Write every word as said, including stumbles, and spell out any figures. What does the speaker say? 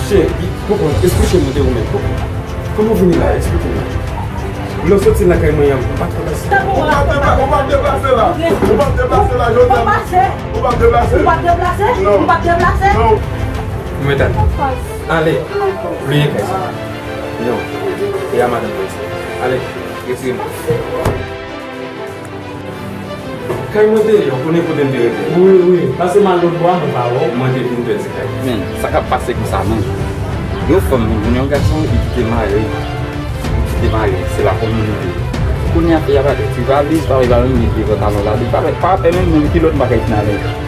Cheri, konprann, esplike m, ou te remèt kòb ou. Kòman w vini la? Esplike m. Lè w soti lakay mwen an, m pa t konn sa. Ou p ap deplase la. Ou p ap deplase la, jodi a. Ou p ap deplase. Ou p ap deplase? Non. Ou p ap deplase? Non. Ou mèt ale. Ale. Bliye kay sa. Non. E a madanm mwen sa. Ale. Retire mwen. Kay mwen te ye, ou konnen kote m te rete. Wi, wi. Pase m al lòt bò a, mwen pa wè w. Mwen te vin pèdi kay. Men, sa k ap pase konsa menm? Yon fanm vin jwenn yon gason, li kite mari, li kite mari, se la fanm li te ye. Kounye a, fi a pa te ti valiz, pa wè, pa menm met devan talon la, li pa wè, pa wè menm kilòt bagay ki nan men.